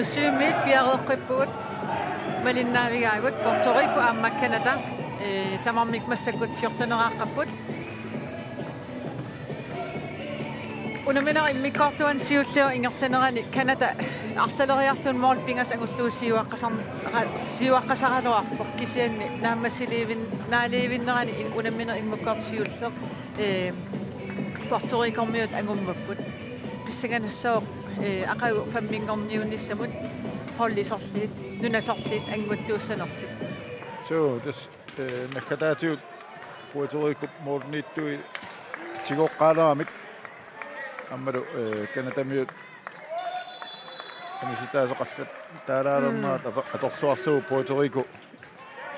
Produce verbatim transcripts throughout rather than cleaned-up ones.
Syvmiit piareeqqippugut malinnaavigaagut Puerto Rico aamma Canada, ee, tamarmik massakkut fjorteneraaqqapput. Unamminerup immikkoortuani siulliup ingerlanerani Canada arlaleriarlugu mål pingasut angullugu siuaqqasar-, ra-, siuaqqasaraluarpoq, kisianni naammassiliivin-, naaliivinnerani in-, unamminerup immikkoortup siulleq, ee, Puerto Ricormiut angummapput. Pissanganassaaq, ee, aqagu femminngorniunnissamut holdit sorliit, nunat sorliit annguttuussanersut. Suu, tassa, ee, naggataatigut Puerto Ricop måliniittui tigoqqaaleramik. Aammalu, ee, Canadamiut anisitaasoqallat taalaalernerat Mm. ato-, atorluarlugu Puerto Rico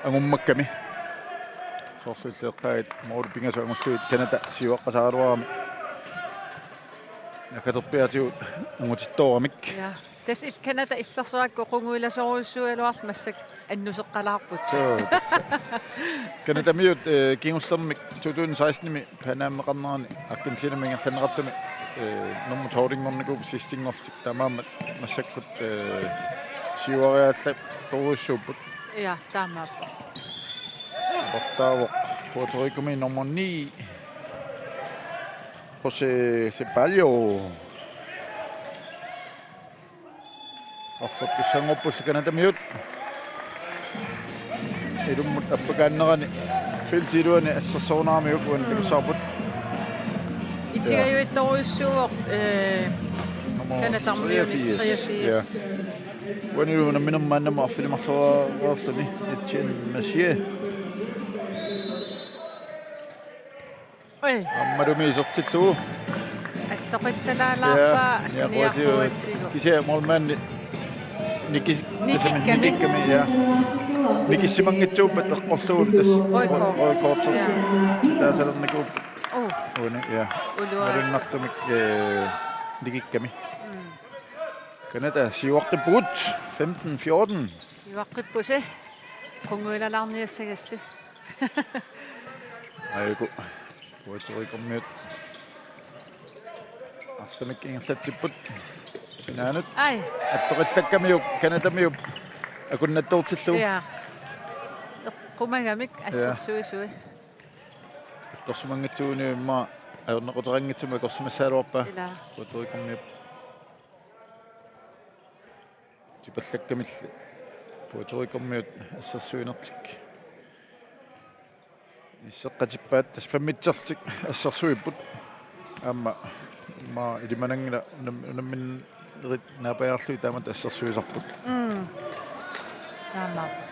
angummakkami. Soorlu illit eqqaagit mål pingasut angullugit Canada siuaqqasaraluarami. Naggaterpiaatigut angutittooramik. Ja. Tassa il-, Canada illersorakku qunguilasorujussuugaluarlutik massakkut annuseqqalaarput. Suu, tassa. Canadamiut, ee, kingullermik to tusind seksten-imi Pan Am-eqarnerani Argentinamut ingerlanneqartumi, ee, nummer tolv-inngornikuupput sisinngorlutik, taamaammat massakkut, ee, siuariaallattorujussuupput. Ja, taamaappoq. Aportaavoq Puerto Ricomi nummer ni, José Ceballos. Arfertussanngorpullu Canadamiut. Ilummut appakaannerani feltip iluani assersuunaramiuk uani Mm. takussavarput. Itigajuittorujussuuvoq, ee, Nummer Canadamiuni treogfirs. Treogfirs. Ja. Uani unamminermi maannamut arfineq-marloraarluni Etienne Mercier. Oj. Aammalumi isertillugu. Attoqillalaarpaa. Ja, niaquatigut. Niaquatigut. Kisianni målmandi nikis-, Nikikkami. Tassami nikikkami, ja. Nikissimanngitsuuppat eqqorlugu tassa. Rødt kort. Rødt kort. Ja. Taasalernikuupput. Oh. Uani, ja. Ulua. Malunnartumik, ee, nikikkami. Mm. Canada siuaqqippugut femten fjorten. Siuaqqippusi. Qunguilalaarniassagassi. Aajuku. Puerto Ricormiut arsamik ingerlatsipput. Sinaanut. Ai. Attoqillakkamiuk, Canadamiut. Akunnattoortillugu. Ja. Qumagamik Ja. assersuisui. Attorsimanngitsuuneq immaqa ajornaquteqanngitsumik akorsimassagaluarpaa. Ila. Puerto Ricormiut. Tipallakkamilli Puerto Ricormiut assersuinertik. Isseqqatippaat tassa femmitsertik assersuipput. Aamma, aamma ilimananngilaq unam-, unamminerit naapajaarlugit taamatut assersuisarput. Mm. Taamaappoq.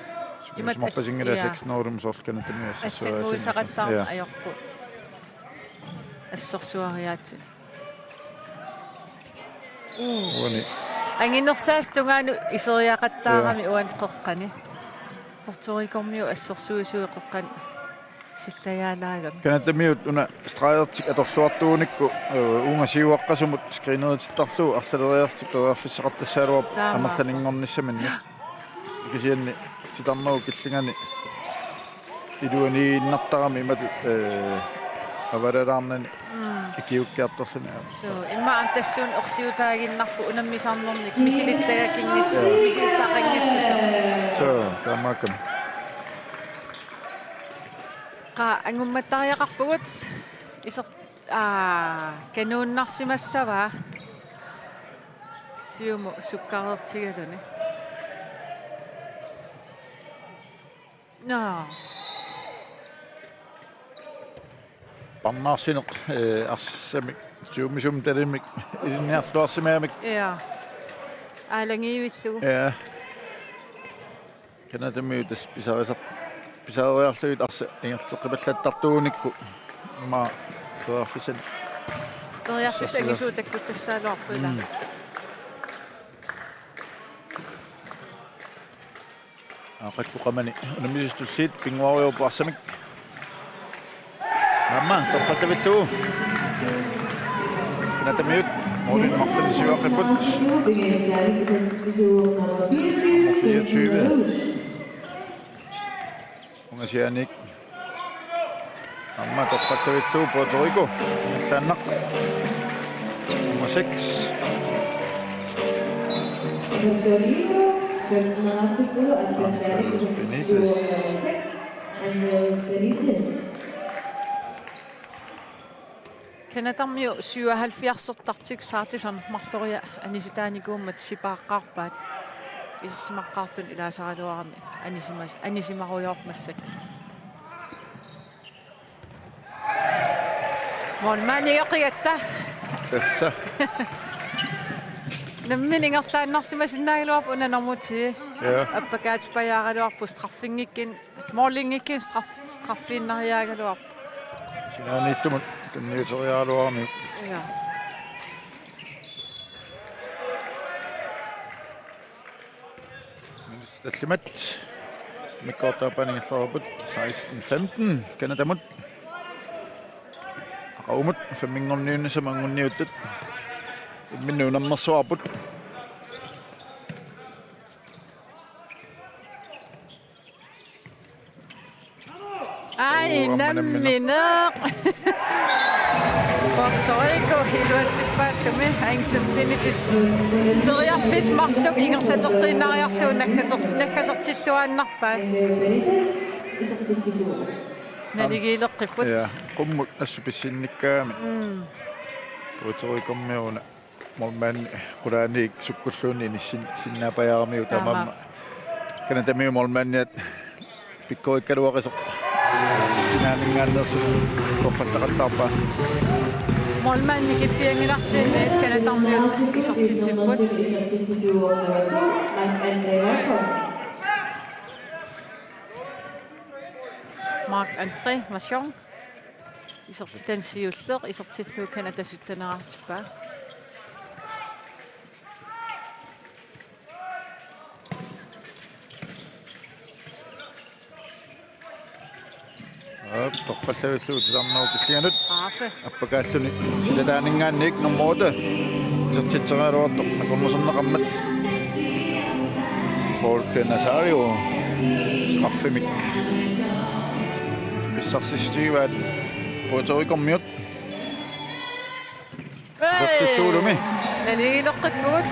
Imat as-, Sukujuumik pasinngilaq ja. Seks nul soorlu Canadami assersuisinnaasut. Allanngusaqattaarneq Ja. ajorput. Assersuariaatsit. Uani. Anginersaasut tungaanut iseriaqattaarami Ja. uani qeqqani. Puerto Ricormiut assersuisui qeqqani sillajaalaagami. Canadamiut una stregertik atorluartuunikku, ee, uunga siuaqqasumut screeneritittarlugu arlaleriarlutik periarfissaqartassagaluarput Taamaappoq. amerlaninngornissaminni. Kisianni titarnerup killingani iluaniinnartarami imatut, ee, avalalaarnani Mm. ikiuukkiartorluni. Suu, immaqa tassuuna ersiutaaginnarpoq unammisarnernik misilittagakinngis-, Joo. misilittaqanngissuseq. Suu, taamaakkami. Qaa, angummattariaqarpugut iser-, aa, kanuunnarsimassavaa. Siumut sukkareertigaluni. Nå. Parnaarsineq, ee, arsamik, tyvemik talimik, ilinniarluarsimagamik. Ja. Aalangiivillugu. Ja. Canadamiut tassa pisarisar-, pisariarlugit arsaq ingerlateqqipallattartuunikku. Immaqa periarfissat. Periarfissat angisuut takkuttassagaluarput ila. Mm. Aa, qakku qamani unammisut tulliit pinnguariarput arsamik. Aamma, torrallavillugu. Canadamiut, målinik marlunnik siuaqqipput. Fireogtyve. Ungasianik. Aamma torrallavillugu Puerto Rico. Taannaq. Nummer seks. Tortorino, femten Artico, Atlas Benitez. Benitez. Canadamiut syvoghalvfjerds Arctic Artisan marloria anisitaanikuummat sipaaqqaarpaat. Isersimaqqaartut ilaasaraluarani anisimas-, anisimarujoorput massakkut. Målmandi ikigatta. Tassa. Nammineq ingerlaannarsimasinnaagaluarpoq una nummer ti. Ja. Appakaatipajaaraluarpoq straffinngikkunik, målinngikkunik straff-, straffiinnariaagaluarpoq. Sinaaniittumut tunniuteriaraluarami. Ja. Minutsit tallimat. Immikkoortup aappaani ingerlareerput seksten femten Canadamut. Aqagumut femminngorniunnissamut anguniuttut. Imminnut unammersuarput. Ai, uu, aamma nammineq. Nammineq. Puerto Rico iluatsippaallumi Angel Benitez. Periarfissaq marluk ingerlateqqiinnariarlugu naggater-, naggasertilluaannarpaat. Naligiileqqipput. Ja, qummut assut pissinnikkaangamik. Mm. Puerto Ricomiuna. Målmandi qulaaniit sukkulluunniit inissin-, sinnaappajaaramiuk. Taama. Taamaammat Canadamiut målmandiat pikkorikkaluaqisoq. Sinaaninngaanneersut torrallaqattaarpaa. Målmandi kippianngilarluunniit Canadamiut isertitsipput. Marc-André Vachon. Isertitani siulleq, isertillugu Canada syttenerartippaa. Aap, torrallavillugu titarnerup killinganut. Straffe. Appakaalluni silataaninngaanniit nummer otte. Isertitseriaraluartoq akornuserneqarmat. Paul Penasario. Straffemik. Pissarsissutigivaat Puerto Ricomiut. Isertillugulumi. Naligiileqqippugut.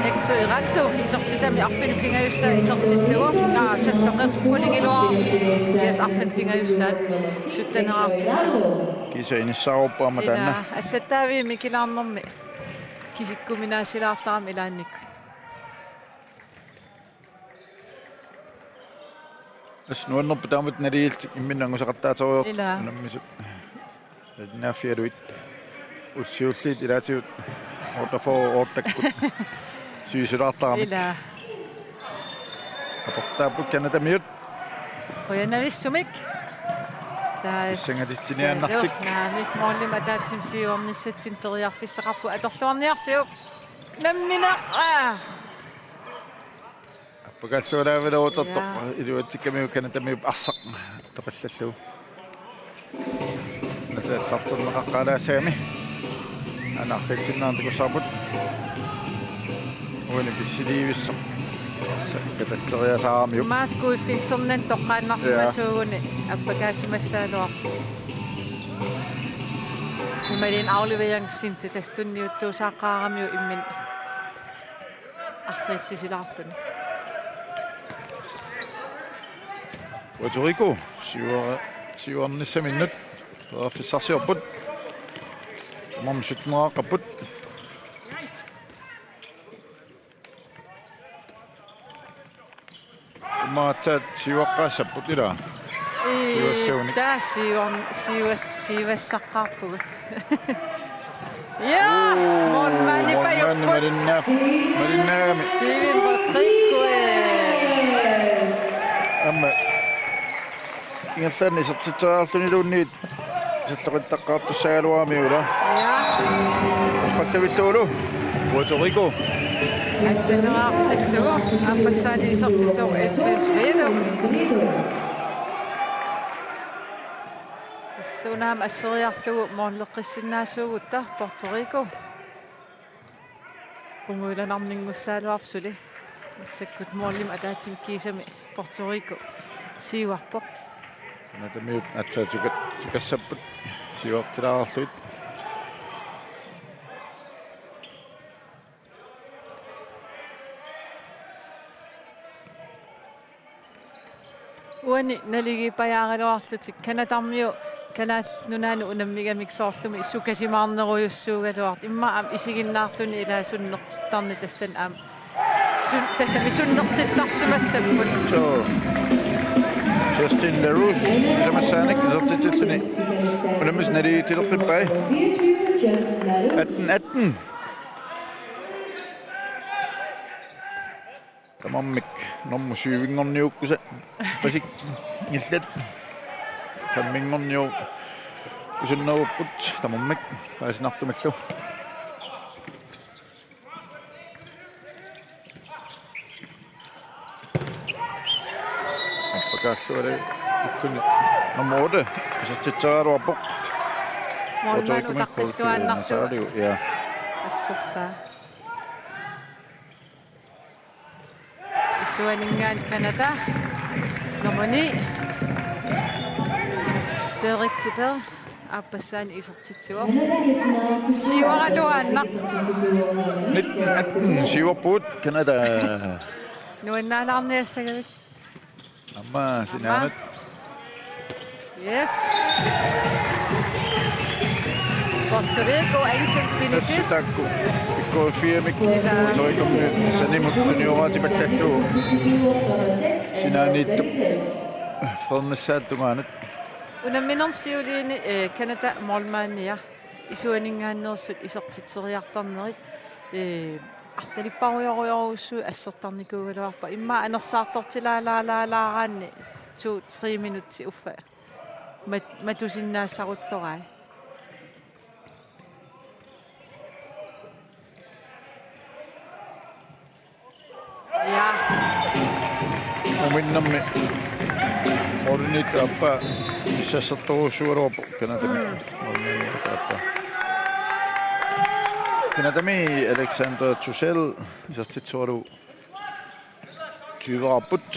Ektu Irattu isertitami arfineq-pingajussaat isertillugu. Naa, salloqeqquligiluarami. Yes, arfineq-pingajussaat. Syttenerartitsivoq. Kiisa inissaaruppoq aamma taanna. Ila, allattaaviit mikilaarnermi kisikkuminaasilaartarami ilaannikkut. Assut nuannerpoq taamatut naligiillutik imminnut angusaqattaaterujoortut. Ila. Unammisut. Naaffialuit. Ussiulliit ilaatigut otteogfyrre otteogfyrre-kkut. Sivisulaartaramik. Ila. Aportaapput Canadamiut. Qujanavissumik. Taas. Pissangatitsiniaannartik. Naamik, målimik ataatsimik siuarnissatsinnik periarfissaqarpoq atorluarniarsiuk. Nammineq. Aa. Appakaalluaraavileruttortoq. Ja. Iluatsikkamiuk Canadamiut arsaq tapallallugu. Nasaallarterneqaqqaalaassagami. Anaarfiitsinnaartikussarput. Uani pissiliivissoq. Arsaq katatseriasaaramiuk. Maaskuiffilternani toqqaannarsimasuuguni. Ja. Appakaasimassagaluarpoq. Imaluunniit afleveringsfinte tassa tunniuttuusaaqqaaramiuk imminut arriitsisilaarluni. Puerto Rico, siua-, siuarnissaminnut periarfissarsiorput. Tamarmik sytteneraaqqapput. Imaatsaat siuaqqaassapput ilaa. Ii, siuassaguni. Taava siuan-, siuas-, siuassaqqaarpugut. Ja, uu, målmandi målmandi pajupput. Malinnaaf-, malinnaagami. Steven Rodriguez. Aamma ingerlaannaq isertitseriarluniluunniit salloqittaqqaartussagaluarami ula. Ja. Torrallavillugulu. Puerto Rico. Atteneraartillugu. Aappassaani isertitseq Edwin Fredo. Tassuuna aamma asseriarlugu måleqqissinnaasuugutta Puerto Rico. Qungujulaarninngussaagaluarpoq suli. Massakkut målimik ataatsimik kiisami Puerto Rico siuarpoq. Canadamiut aatsaat sukat-, sukassapput siuartilaarlugit. Uani naligiippajaaraluarlutik Canadamiut Kalaallit Nunaannut unammigamik soorlumi sukasimaarnerujussuugaluartut, immaqa aamma isiginnaartunik ilaa sunnertittarneq tassani aamma. Sun-, tassami sunnertittarsimassapput. So, Justin LaRouche, sisamassaanik isertitsilluni unammisut naligiitsileqqippai. Atten atten. Tamarmik nummer syvinngorniukkusa pasikillat. Femminngorniukkusunnerupput tamarmik paasinartumillu. Appakaalluali illuni nummer otte. Isertitseriaraluarpoq. Målmand Otoikumik utaqqilluaannarlugu. Nasaaliu, ja. Assertaa. Isuaninngaanniit Canada. Nummer ni. Derek Duper. Aappassaanik isertitsivoq. Siuaraluaannaq. Nitten atten siuarput Canada. Nuannaalaarniassagavit. Aamma sinaanut. Yes. Puerto Rico, Angel Benitez. Taakku. Pikkoriffiamik. Ila. Puerto Ricomiut sanimut tunioraatipallallugu. Sinaaniittoq. Fernessaat tungaanut. Unamminermi siuliini, eh, Canada målmandia. Isuaninngaanneersut isertitseriartarnerit, eh, arlalippassuarujorujussuit assertarnikuugaluarput. Immaqa anersaartortilaalaalaalaaraanni to-tre minutsit uffa mat-, matusinnaasaruttorai. Ja. Uminnermi målimiit aappaa issassartorujussuugaluarpoq Canadami. Mm. Målimiit aappaa. Canadami Alexander Tuchel isertitseriaraluarput. Tyveqarput.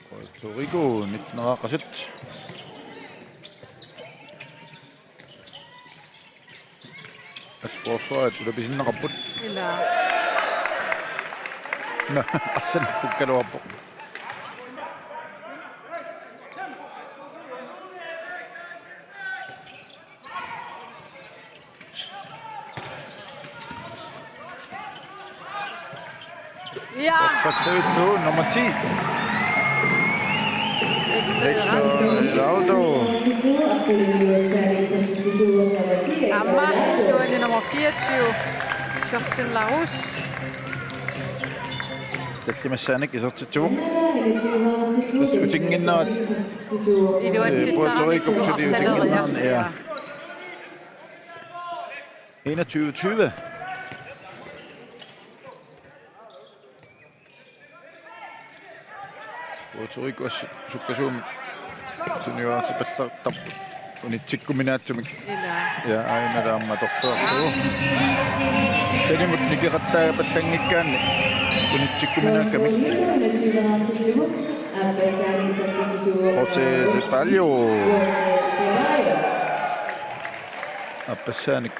Puerto Rico nitteneraaqasut. Asporsua ulapisinneqarput. Ila. Na, assan pukkaluarpoq. Ja. Passuittu nummer ti. Victor Geraldo. Aamma isuani nummer fireogtyve, Justin LaRouche. Tallimassaanik isertitsivoq. Tassa utinnginnerat. Iluatsittaralugu Puerto Rico suli arlaleriarluni, utinnginnerat, ja. Ja. Enogtyve tyve. Puerto Rico su-, sukkasuumik tunioraatipallartarput unitsikkuminaatsumik. Ila. Ja, aajuna taama torluarlugu. Sanimut nikeqattaapallanngikkaanni unitsikkuminaakkamik. José Ceballos. Aappassaanik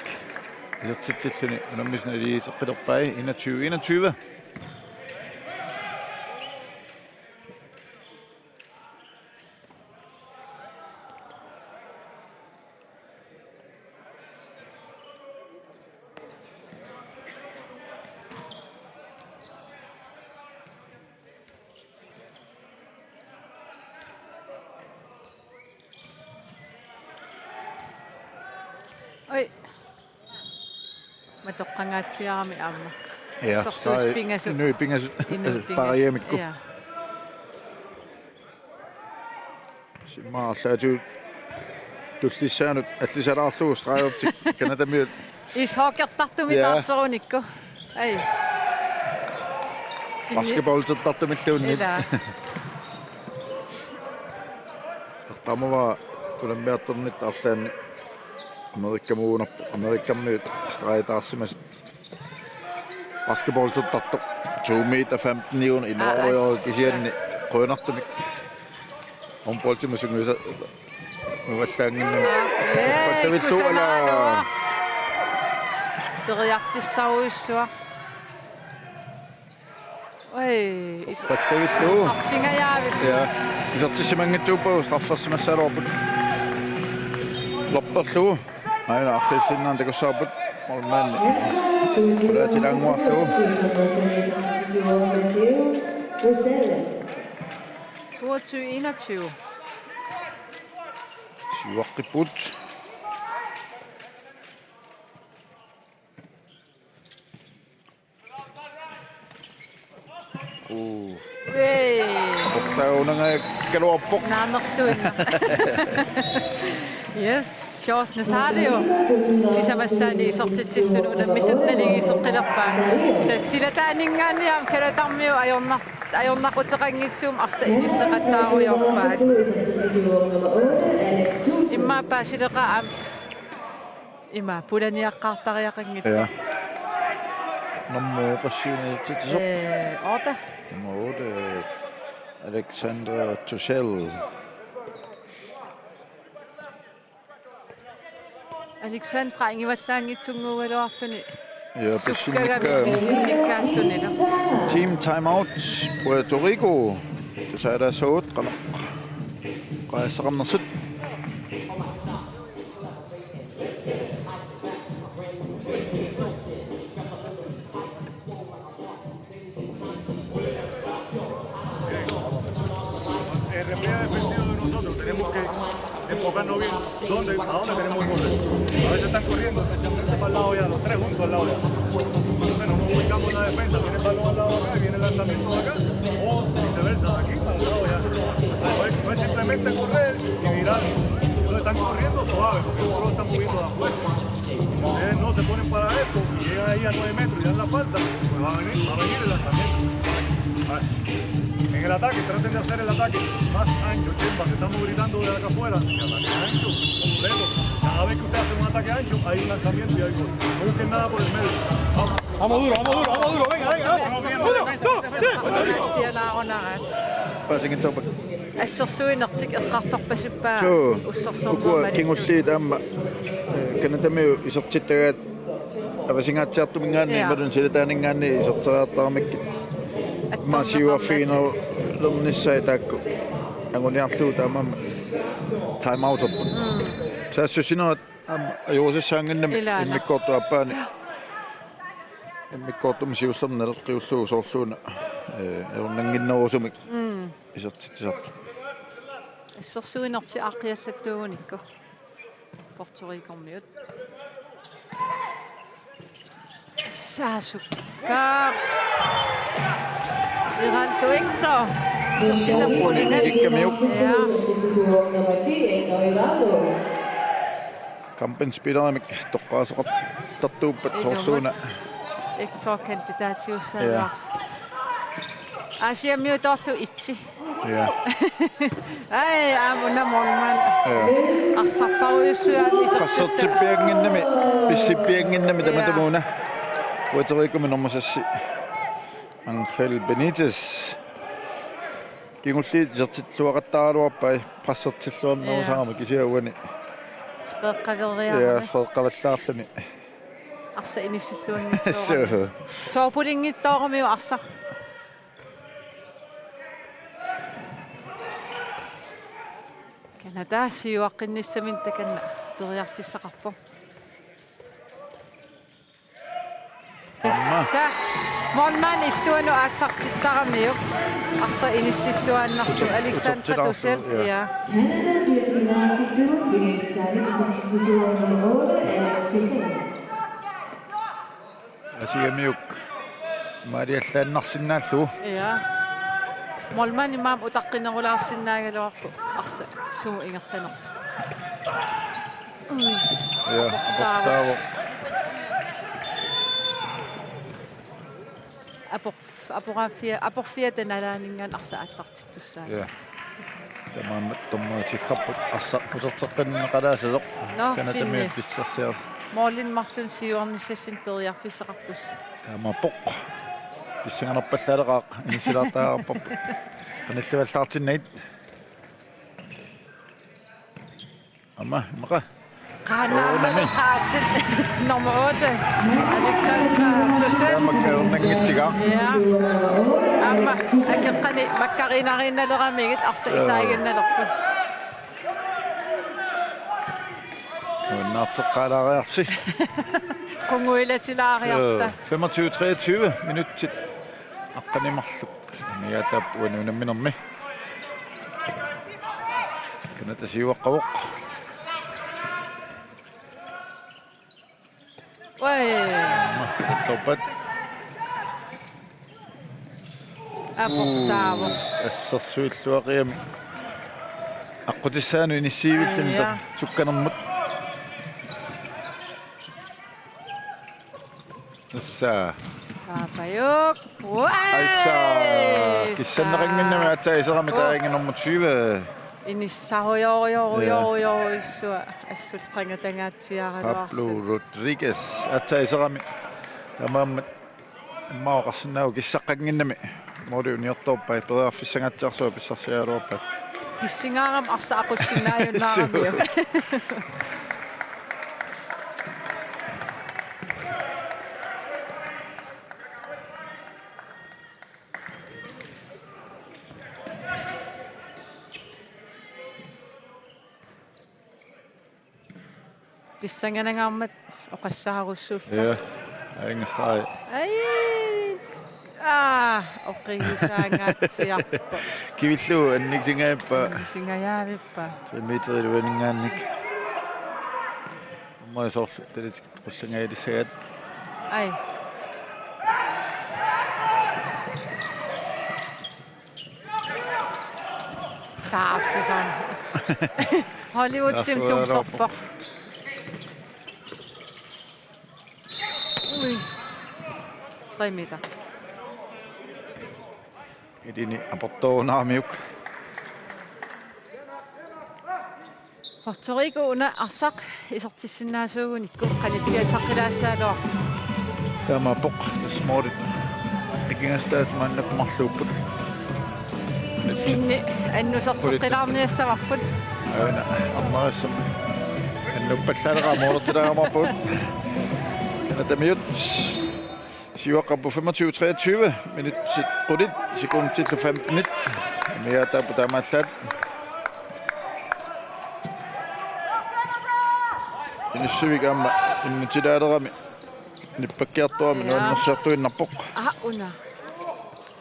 isertitsilluni unammisut naligiitseqqilerpai enogtyve enogtyve. Oj. Matoqqangaatsiarami aamma. Ja, assersuisut sai pingasut. Inuit pingasut. Inuit pingasut. Pariamikku. Ja. Simma arlaatigut tullissaanut allisalaarlugu stregertik Canadamiut. Ishockeyertartumik, ja, taarserunikku. Ai. Basketballertartumilluunniit. Ila. Taqqamava unammiartornitta arlaanni Amerikamuunarpoq, Amerikamiut stregitaarsimasut. Basketballertartoq. To meter femten-iuneq inooriaruk, aa, kisianni qujanartumik. Håndboldimut sungiusa-, nuallaannginnami. Aa, ee, pallavillugu, ila. Kusanarlugu. Periarfissarujussuaq. Oj, is-, Pallavittu. Straffingajaavit. Ja, isertissimanngitsuupput, straffersimassagaluarput. Lopperlugu. Aina arfissinnaan takussavarput. Målmand. Qulaatilaannguarlugu. Toogtyve enogtyve. Siuaqqipput. Uu. Ei. Oqtaunanga kaluarpoq. Naamerluinnaq. Yes, George Nasario. Sisamassaani isertitsilluni unammisut naligiisoqqilerpaat. Tassa silataaninngaanniit aamma Kanatarmiut ajornar-, ajornaquteqanngitsumik arsaq inisseqattaarujoorpaat. Immaqa paasileqaaq aamma. Ima, pulaniaqqaartariaqanngitsoq. Ja. Nummer qassiuna isertitsisoq? Eh, otte. Nummer otte, Alexandra Tuchel. Alexandra ingivallaanngitsunnguugaluarluni. Ja, sukkagami pissinnikkaa-, pissinnikkaalluni, no. Team timeout, Puerto Rico. Tusaalaassuut qanoq qajassaqarnersut. Eh, repliegue defensivo de nosotros, tenemos que enfocarnos bien. ¿Dónde? ¿A dónde tenemos que correr? A veces están corriendo, para el lado ya, los tres juntos al lado ya. Entonces no nos ubicamos en la defensa, viene el balón al lado acá y viene el lanzamiento de acá, o viceversa, de aquí para el lado ya. No es, no es simplemente correr y virar. Entonces están corriendo suave, porque nosotros estamos moviendo de afuera. Si ustedes no se ponen para esto y llegan ahí a nueve metros y dan la falta, pues va a venir, va a venir el lanzamiento. A ver. En el ataque, traten de hacer el ataque más ancho, Chemba, te estamos gritando de acá afuera, que ataque ancho, completo. Cada vez que usted hace un ataque ancho, hay un lanzamiento y hay gol. No busquen nada por el medio. Vamos. Vamos duro, vamos duro, vamos duro, venga, venga, vamos. Vamos, vamos, vamos. Paasingitsoorput. Assersuinertik eqqartorpasippaat. Suu. Ussersornermalissuit. Ukua kingulliit aamma, eh, Canadamiut isertittagaat avasingaatsiartuminngaanniit, ja, imaluunniit silataaninngaanniit iserteriartaramikkit. Attorneqarnaatik. Maasiuarfiginerulernissai taakku anguniarlugu taamaammat timeouterput. Mm. Saassussinerat aamma ajorsissaannginnami. Ilaana. Immikkoortup aappaani. Immikkoortumik siullermik naleqqiullugu soorluuna, eh, ajornannginnerusumik. Mm. Isertitsisartut. Assersuinertik aaqqiallattuugunikku. Puerto Ricormiut. Saasukka. Geraldo Hector. Isertitaq pulingat. Isertitaq pulingat. Ja. Kampinspillerimik toqqaasoqartartuuppat. Ilumut. Soorluuna. Hector kandidaatiussaavaa. Ja. Aasiammiutoorlugu itsi. Ja. Ai, aamma una målmand. Ja. Arsarparujussuaq isertittaa. Qassertippiannginnami, pissippiannginnami, ja, tamatumuuna. Puerto Ricomi nummer seks. Ángel Benítez. Kingulliit isertilluaqattaaraluarpai, qassertilluarnerusarami, ja, kisianni uani. Freeqqaveriarami. Ja, freeqqavallaarluni. Arsaq inissilluanngitsoorami. Suu. Toorpulinngitsooramiuk arsaq. Canada siuaqqinnissaminut takanna periarfissaqarpoq. Aamma. Tassa. Målmand illuanut aallartittaramiuk. Arsaq inissilluaannartoq Alexandra Tuchel. Ja. Aasiammiut maaliallaannarsinnaallugu. Ja. Målmandimut aamma utaqqinerulaarsinnaagaluarpoq arsaq sumut ingerlanersoq. Ui. Ja, aportaavoq. Aportaavoq. Apor-, aporaaffia-, aporfiata nalaaninngaanniit arsaq aallartittussaavoq. Ja. Tamanna dommerisigarput arsaq uterteqqinneqalaassasoq. Nå, Canadamiut fint. Pissarsiar. Målinik marlunnik siuarnissassinnik periarfissaqarpusi. Taamaappoq. Pissanganarpallaaleqaaq, inissilaartariaqarparput. Qanillivallaartinnagit. Aamma, immaqa. Qaanaammat. Oonami. Qaatit nummer otte. Alexandra Tuchel. Taamakka ajornanngitsigaa. Ja. Aamma akeqqani makkariinnariinnaleramikkit arsaq isaaginnalerput. Nuannaarteqqaalaariarsi. Qunguilatilaariarta. Femogtyve treogtyve minutsit aqqaneq-marluk. Amigaataap uani unamminermi. Canada siuaqqavoq. Oi. Toppat. Aportaavoq. Assersuilluaqiami. Aqqutissaanut inissiivilluni. Aa, ja. Sukkanermut. Tassa. Paapajuk. Oi. Aissa. Kissanneqannginnami aatsaat iserami taanna nummer tyve. Inissarujorujorujorujorujussua. Assullu qangatangaatsiaraluarluni. Pablo Rodriguez aatsaat iserami. Taamaammat immaqa oqarsinnaavoq kissaqqannginnami. Mooli uniortoorpai periarfissangaatsiarsuaq pissarsiaraluarpaat. Pissingaarami arsaq aqussinnaajunnaaramiuk. Pissanganangaarmat oqassaarussuulluta. Ja, egen streg. Ai. Aa, oqigisaangaatsiarpoq. Kivillugu annisingajappaa. Annisingajaavippa. Tre meter iluaninngaanniit. Aamma soorlu talitik qullangaatilissagaat. Ai. Saartisan. Hollywoodimi tumperpoq. Ui. Tre meter. Ilini aportoorunaramiuk. Puerto Rico una arsaq isertissinnaasuugunikku qanittuaqqilaassagaluarpoq. Taamaappoq, tassa moolit nikingassutaasa maannakkut marluupput. Finni annuserteqqilaarniassavarput. Aana, arnarissaq. Annuppallaaleqaaq moolertilaarmaarput. Canadamiut. Siuaqqapput femogtyve treogtyve, minutsit qulit, sekundillu femtenit. Amigaataapput taamaallaat. Inussivik aamma innutilaalerami. Nippakkiartorami. Ja. Nuannersiartuinnarpoq. Aa, una.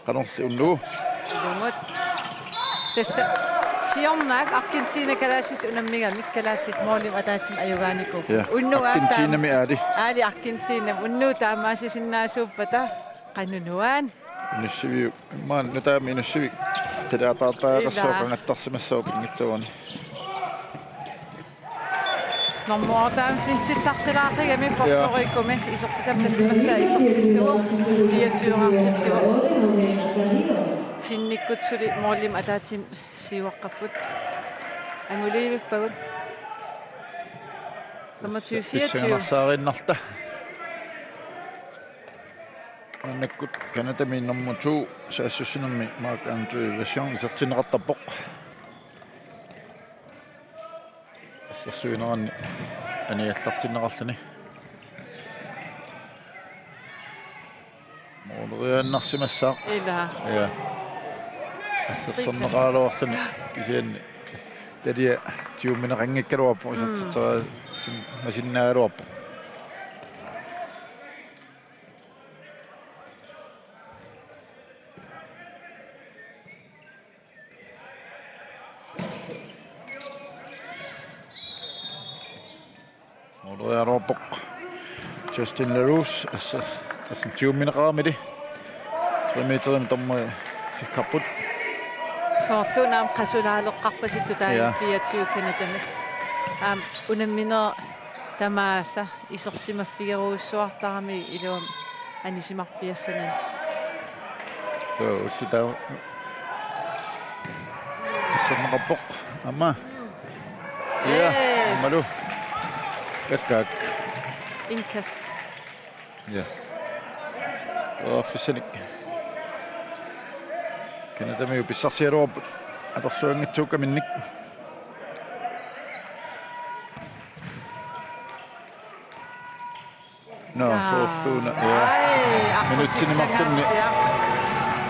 Qanorli unnugu. Ilumut. Tassa siornaak Argentina kalaallit unammigamik kalaallit moolimik ataatsimik ajugaanikuupput. Ja. Unnugu aamma Argentinami aali. Aali Argentinami unnugu taamaasisinnaasuuppata qanoq nuann'. Inussiviup. Immaqa nutaamik Inussivik. Tiliataartariaqassaaq. Ilaa. Qangattarsimassaaq pinngitsoorani. Normu otte fintsittaqqilaaqqigami. Ja. Puerto Ricomik isertitami tallimassaa isertillugu fireogtyve-qartitsivoq. Finnikkut suli moolimik ataatsimik siuaqqapput. Anguliivippagut. Femogtyve fireogtyve. Pissanganarsaariinnarluta. Maannakkut Canadami nummer to, saassussinermi Marc-André Vachon isertinneqartarpoq. Assersuinerani aniallartinneqarluni. Mooleriaannarsimassaaq. Ilaa. Ja. Assersorneqaraluarluni kisianni talia tiumineqanngikkaluarpoq. Mm. Isertitseriaasimasinnaagaluarpoq. Mooleriaruarpoq Justin Larose, as-, as-, tassani tiumineqaramili. Tre meterimik dommeri sikkarput. Soorlu una aamma qasulaaleqqaarpasittoq taanna. Ja. Fireogtyve Canadami. Aamma unammineq tamaasa isersimaffigerujussuartarami iluamik anisimarpiassanani. Joo, ullut taama. Asserneqarpoq. Aamma. Ja, yes. Aammalu. Kakkaak. Indkast. Ja. Periarfissanik. Canadamiut pissarsiaraluarput. Atorluanngitsuukkaminnik. Nå, jaa, soorluuna, ja. Ai, minutsini marlunni. Aqqutissanngaatsiaq.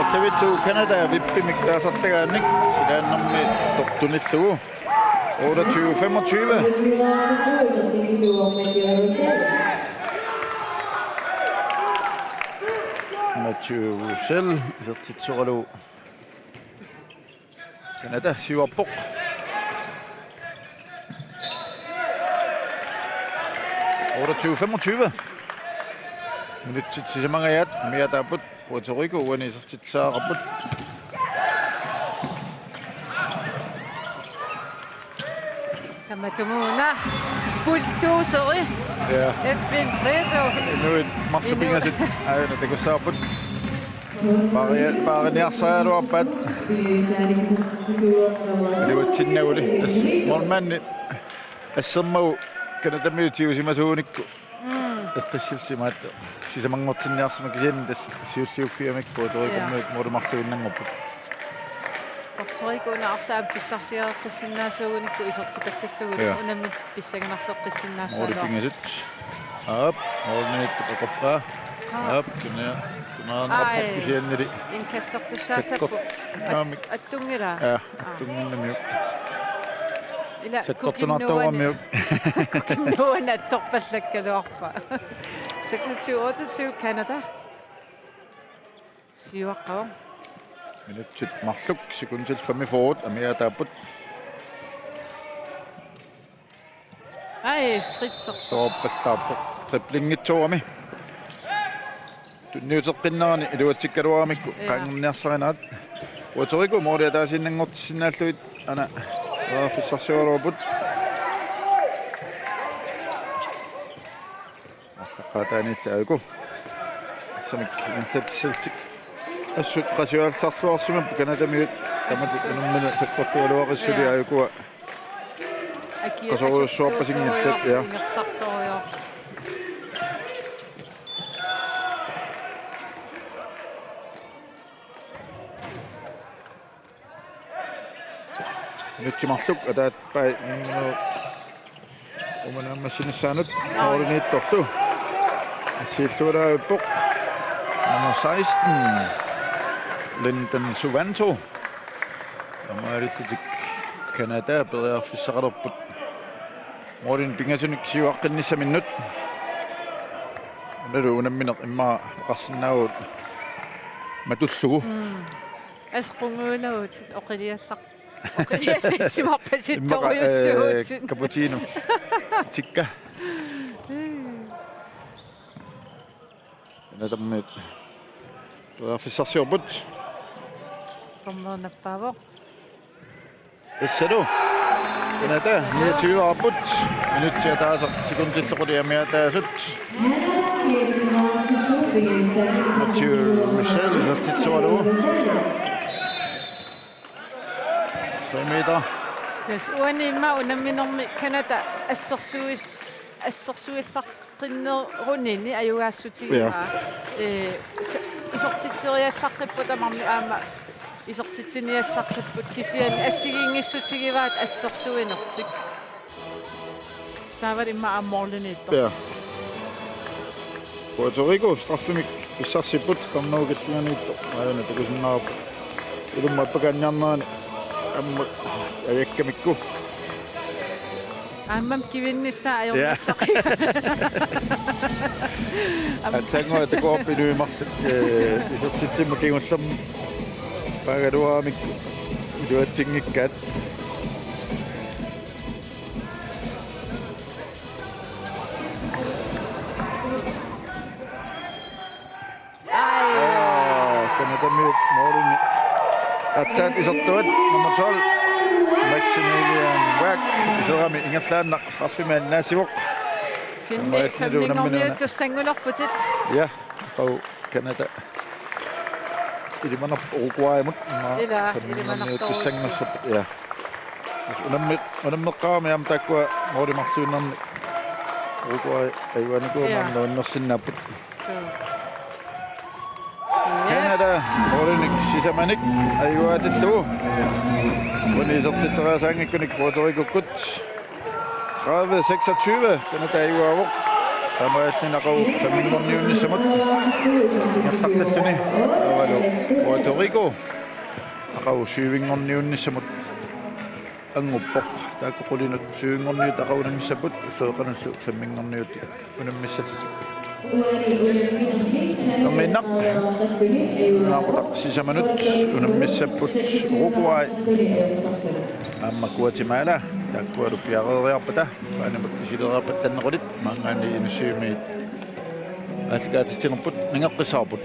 Allavillu Canada vippimik taasartagaannik silaannarmi tortunillugu. Otteogtyve femogtyve. Mathieu Russell isertitsisoralugu. Canada siuarpoq. Otteogtyve femogtyve. Minutsit sisamangajaat amigaataapput. Puerto Rico uani isertitseriaqarput. Tamatumuuna bulldozeri. Ja. Edwin Fredo. Inuit marluk pingasut aajuna takussavarput. Paari-, paariniarsaraluarpaat. Iluatsinnaguli. Tassa målmandi assermagu Canadamiut tigusimasuunikku. Mm. Eqqissillutik imaattoq sisamanngortinniarsarmata kisianni tassa siulliuffigamikku Puerto Ricomiut. Ja. Måli marluinnanngorput. Puerto Rico una arsaap pissarsiareqqissinnaasuugunikku isertipallallugulu. Ja. Unammi pissanganarseqqissinnaassaluarpoq. Måli pingasut. Aap, målimiittoq oqorpaa. Aa. Aap, kuna, kuna Ai. Aqqortusiannili. Indkastertussaassapput. Sakkortunaamik. At-, attunngilaa? Ja, attunnginnamiuk. Ila sakkortunaartoruamiuk. Kukim nuuani. Kukim nuuani attorpallakkaluarpaa. Seksogtyve otteogtyve Canada. Siuaqqavoq. Minutsit marluk, sekundit femogfyrre, amigaataapput. Ai, stritser. Toorpallaarpoq. Driblingitsoorami. Tunniuteqqinnerani iluatsikkaluaramikku. Ja. Qaangerniarsarinerat. Puerto Rico måli ataasiinnanngortissinnaallugit una periarfissarsioraluarput. Arlaqqaataaniilli aajuku. Assamik ingerlatissallutik. Assut qasuallarluarsimapput Canadamiut. Tamatut unammineq sakkortugaluaqissuuvoq. Ja. Aajukua. Aki-, qasorujussuarpasinngillat, ja. Ingerlarsoriarput. Minutsit marluk ataappai, mm, uumanaammassinissaanut målimiittorlu. Assiillualaarpoq. Nummer seksten, Lyndon Suvanto. Taamaalillutik Canada periarfissaqalerput. Målinik pingasunik siuaqqinnissaminnut. Unalu unammineq immaqa oqarsinnaavugut matullugu. Mm. Asqunguunagut oqiliallaq. Oqiliallassimarpasittorujussuutit. Immaqa, eh, cappuccino. Tikka. Canadamiut. Periarfissarsiorput. Dommer nappaavoq. Tassalu. Canada, niogtyve-aarput. Minutsit ataaseq sekundillu qulit amigaataasut. Mathieu Michel, isertitsisoralugu. Tre meter. Tassa uani immaqa unamminermi Canada assersuis-, assersuillaqqinnerunini ajugaassutigivaat. Ja. Ee, is-, isertitseriallaqqipput tamarmik aamma isertitsiniallaqqipput kisianni assigiinngissutigivaat assersuinertik. Taavalu immaqa aamma målimiittoq. Ja. Puerto Rico straffimik pissarsipput, Stornowit killinganiittoq. Aajuna takusinnaavarput. Ilumut appakaanniarnerani aamma ajakkamikku. Aammami kivinnissaa ajornissaq. Ja. Aamma. Aatsaannguaq takuarput inuit marluk, eh, isertitsimmat kingullermik paagaluaramikku iluatsinngikkaat. Ai. Aa, Canadamiut målini. Aatsaat isertuat nummer tolv, Maximilian Wack, iserami ingerlaannaq straffimik annaassivoq. Femmi-, aamma allilu unammineq una. Femminngorniuttussanngulerputit. Ja, qau Canada. Ilimanarpoq Uruguaymut. Ila, femminngorniuttussanngulerputit. Ilimanartorujussuuvoq. Ja. Unammi-, unammeqqaarami aamma taakkua måli marluinnarnik Uruguay ajugaanikuuvoq. Ja. Maanna nuannersinnaapput. Suu. Yes. Canada målinik sisamanik ajugaatillugu. Uani isertitseriasaanngikkunik Puerto Ricokkut. Tredive seksogtyve, Canada ajugaavoq. Taamaalilluni aqagu femminngorniunnissamut ingerlaqqilluni. Taavalu Puerto Rico aqagu syvinngorniunnissamut annguppoq. Taakku qulinut syvinngorniutit aqagu unammissapput, ulluiqanullu femminngorniutit unammissallutik. Nammineq naaqutaq sisamanut unammissapput Uruguay aamma Guatemala. Taakkualu piareeriarpata, paanimut isileriarpata tannequlit, maanngaanniit Inussivimmiit aallakaatitsinerput nangeqqissavarput.